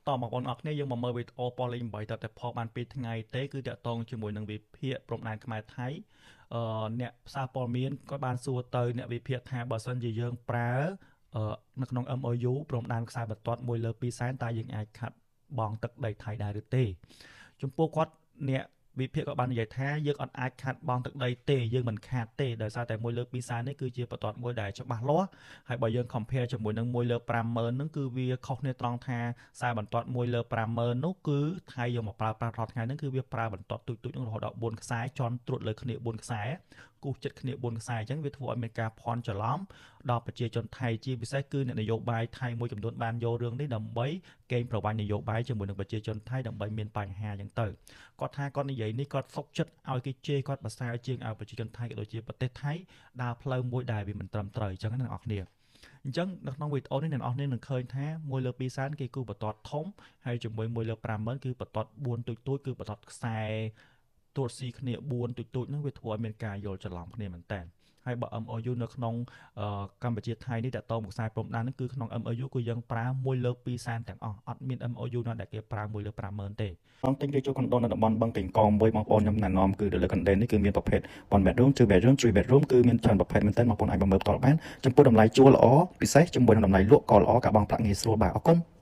តបងប្អូនអរគ្នាយើងមកមើលវីដេអូប៉ុស្តិ៍លេខ8តតែផុសបាន2ថ្ងៃទេគឺតាក់ទងជាមួយនឹងវិភាគព្រំដែនខ្មែរថៃអឺអ្នកផ្សារព័ត៌មានក៏បានសួរទៅអ្នកវិភាគថាបើសិនជាយើងប្រើនៅក្នុង MOU ព្រំដែនខ្សែបន្ទាត់1លើ2សែនតើយើងអាចខាត់បងទឹកដីថៃដែរឬទេចំពោះគាត់អ្នកវិភាគក៏បាននិយាយថាយើងអត់អាចខាត់បងទឹកដីទេយើងមិនខាតទេដោយសារតែ1លើ2សែននេះគឺជាបន្ទាត់មួយដែលច្បាស់លាស់ហើយបើយើង compare ជាមួយនឹង1លើ50000ហ្នឹងគឺវាខុសគ្នាត្រង់ថាខ្សែបន្ទាត់1លើ50000នោះគឺថៃយកមកប្រើប្រាស់រាល់ថ្ងៃហ្នឹងគឺវាប្រើបន្ទាត់ទូចៗហ្នឹងរហូតដល់4ខ្សែជន់ត្រួតលើគ្នា4ខ្សែគូសចិត្តគ្នា4ខ្សែអញ្ចឹងវាធ្វើឲ្យមានការភ័ន្តច្រឡំដល់ប្រជាជនថៃជាពិសេសគឺអ្នកនយោបាយថៃមួយចំនួនបានយករឿងនេះដើម្បីកេងប្រវ័ញ្ចនយោបាយជាមួយនឹងប្រជាជនថៃដើម្បីមានបញ្ហាអញ្ចឹងទៅគាត់ថាគាត់និយាយនេះគាត់សុកចិត្តឲ្យគេជេរគាត់ប្រសើរជាងឲ្យប្រជាជនថៃក៏ដូចជាប្រទេសថៃដើរផ្លូវមួយដែលវាមិនត្រឹមត្រូវអញ្ចឹងណាអ្នកនរគ្នាអញ្ចឹងនៅក្នុងវីដេអូនេះអ្នកនរគ្នានឹងឃើញថា1លើ2សែនគេគូបន្ទាត់ធំហើយជាមួយ1លើ50000គឺបន្ទាត់4ទូចៗគឺបន្ទាត់ខ្សែត្រួតស៊ីគ្នា4ទូចៗហ្នឹងវាធ្វើឲ្យមានការយល់ច្រឡំគ្នាមែនតើហើយបើ MOU នៅក្នុងកម្ពុជាថៃនេះតកតងខ្សែព្រំដែនហ្នឹងគឺក្នុង MOU គឺយើងប្រើ1លើ2សែនទាំងអស់អត់មាន MOU ណាដែលគេប្រើ1លើ50000ទេ ចង់ទិញឬជួលខុនដូនៅតំបន់បឹងកេងកងមួយបងប្អូនខ្ញុំណែនាំគឺនៅលើកណ្ដេននេះគឺមានប្រភេទ1 bedroom 2 bedroom 3 bedroom គឺមានច្រើនប្រភេទមែនទែនបងប្អូនអាចមកមើលផ្ទាល់បានចំពោះតម្លៃជួលល្អពិសេសជាមួយនឹងតម្លៃលក់ក៏ល្អការបង់ប្រាក់ងាយស្រួលបាទអរគុណ។